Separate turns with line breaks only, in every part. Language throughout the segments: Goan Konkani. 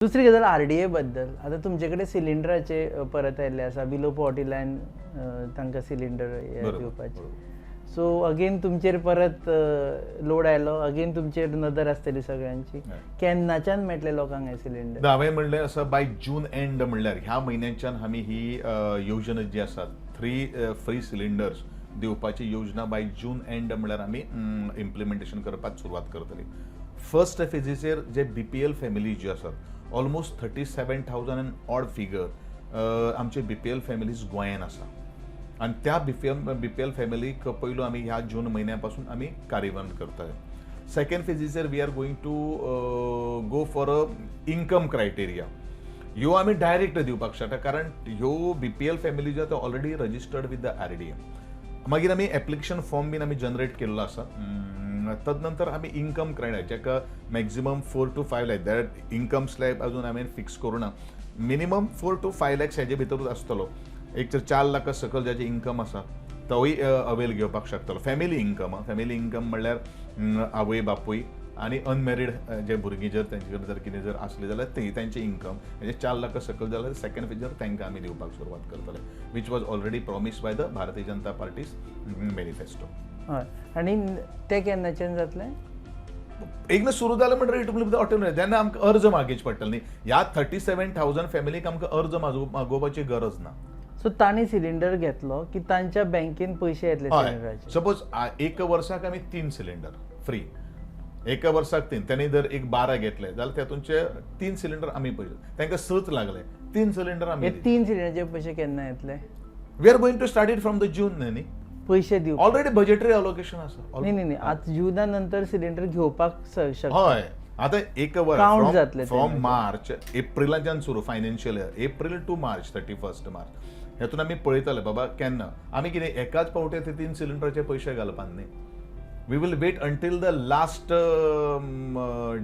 दुसरी गजाल आरडीए बद्दल. आतां तुमचे कडेन सिलिंडराचे परत आयिल्ले आसा, बिलो पॉवर्टी लायन तांकां सिलिंडर दिवपाचे. सो अगेन तुमचेर परत लोड आयलो, अगेन तुमचेर नदर आसतली सगळ्यांची. केन्नाच्यान मेळटले लोकांक हे सिलिंडर?
हांवें म्हणलें आसा, बाय जून एंड म्हणल्यार ह्या म्हयन्याच्यान आमी ही येवजण जी आसा, थ्री फ्री सिलिंडर्स दिवपाची योजना, बाय जून एंड म्हणल्यार आमी इम्प्लिमेंटेशन करपाक सुरवात करतली. फर्स्ट फेजीचेर जे बीपीएल फॅमिली ज्यो आसात, almost 37,000 and odd figure आमचे बीपीएल फॅमिलीज गोंयान आसा आनी त्या बीपीएल फॅमिलीक पयलू आमी ह्या जून म्हयन्या पासून आमी कार्यान्वयन करतले. सेकंड फेजीचेर we are going to go for a income criteria. ह्यो आमी डायरेक्ट दिवपाक शकता, कारण ह्यो बीपीएल फॅमिली ज्यो आतां already registered with the RDA. मागीर आमी एप्लिकेशन फॉर्म बीन आमी जनरेट केल्लो आसा. तदनंतर आमी इन्कम क्रायटेरिया, जाका maximum 4 to 5 lakh, that income slab अजून हांवें फिक्स करूं ना, minimum 4 to 5 lakhs हेजे भितरूच आसतलो. एक तर 4 लाखा सकयल जाचे इन्कम आसा तोय अवेल घेवपाक शकतलो. फॅमिली इन्कम, फॅमिली इन्कम म्हणल्यार आवय बापूय आनी अनमॅरीड जे भुरगीं जर तेंचे कडेन जर कितें जर आसली जाल्यार ते तेंचे इन्कम म्हणजे 4 लाखा सकयल जाल्यार सेकंड फेजीर तांकां आमी दिवपाक सुरवात करतले, which was already promise by the Bharatiya Janata Party's manifesto.
हय, आनी ते केन्नाच्यान जातलें?
एकदां सुरू जालें म्हणटकीर it will be automatic. तेन्ना आमकां अर्ज मागचे पडटले न्ही. ह्या 37,000 फॅमिलीक आमकां अर्ज मागोवपाची गरज ना.
सो तांणी सिलिंडर घेतलो की तांच्या बँकेन पयशे येतले सिलिंडराचे?
सपोज एका वर्साक आमी तीन सिलिंडर फ्री, एका वर्साक तीन. त्यांनी जर एक 12 घेतले जाल्यार तातूंचे तीन सिलिंडर आमी पयशे, तांकां सच लागले, तीन सिलिंडर आमी.
हे तीन सिलिंडराचे पयशे केन्ना येतले?
We are going to start it from the June न्ही.
पयशे दिवपाक
ऑलरेडी बजेटरी अलोकेशन आसा.
न्ही न्ही न्ही, आतां जुना नंतर सिलिंडर घेवपाक शकता.
हय, आतां एक
Count
वर
जातले ते
फ्रॉम
मागीर.
मार्च, एप्रिलाच्यान सुरू financial year, April to March, 31 March. हेतून आमी पळयतले बाबा केन्ना आमी कितें एकाच फावटी ते तीन सिलिंडराचे पयशे घालपाक न्ही. We will wait until the last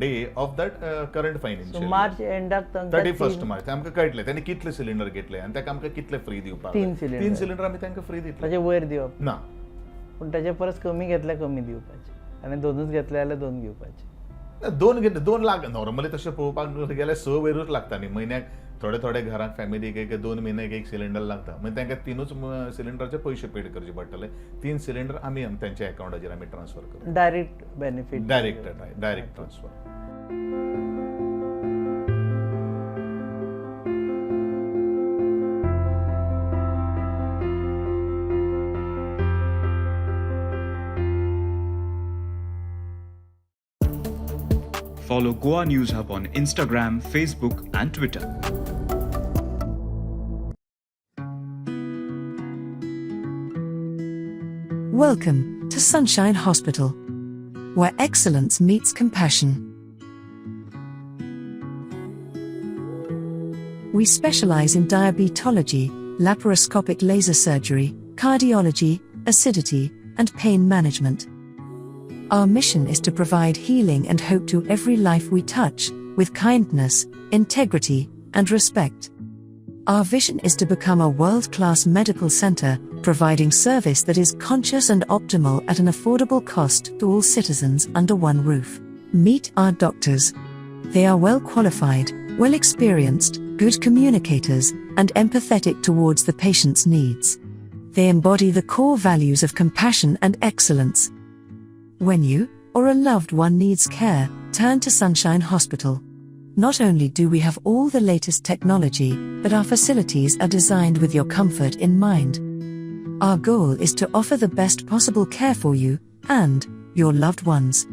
day of that current
so
financial.
मार्च एंडाक तांकां
31 मार्च आमकां कळटलें त्यांनी कितले सिलिंडर घेतले आनी ताका आमकां कितले फ्री दिवपाक
तीन
जाय.
सिलिंडर.
तीन सिलिंडर आमी तांकां फ्री दितले.
ताचे वयर दिवप
ना.
पूण ताचे परस कमी घेतल्यार कमी दिवपाचे आनी दोनूच घेतले जाल्यार दोन घेवपाचे.
ना, दोन घेतले 2 लाख. नॉर्मली तशें पळोवपाक गेल्यार स वयरूच लागता न्ही म्हयन्याक. थोडे थोडे घरांक फॅमिलीक एक दोन म्हयन्याक एक सिलिंडर लागता, मागीर तांकां तिनूच सिलिंडराचे पयशे पेड करचे पडटले. तीन सिलिंडर आमी तांच्या अकावंटाचेर आमी ट्रान्सफर करता.
Direct benefit.
Direct transfer.
Follow Goa News Hub on Instagram, Facebook, and Twitter.
Welcome to Sunshine Hospital, where excellence meets compassion. We specialize in diabetology, laparoscopic laser surgery, cardiology, acidity, and pain management. Our mission is to provide healing and hope to every life we touch, with kindness, integrity, and respect. Our vision is to become a world class medical center, providing service that is conscious and optimal at an affordable cost to all citizens under one roof. Meet our doctors. They are well qualified, well experienced, good communicators, and empathetic towards the patient's needs. They embody the core values of compassion and excellence. When you or a loved one needs care, turn to Sunshine Hospital. Not only do we have all the latest technology, but our facilities are designed with your comfort in mind. Our goal is to offer the best possible care for you and your loved ones.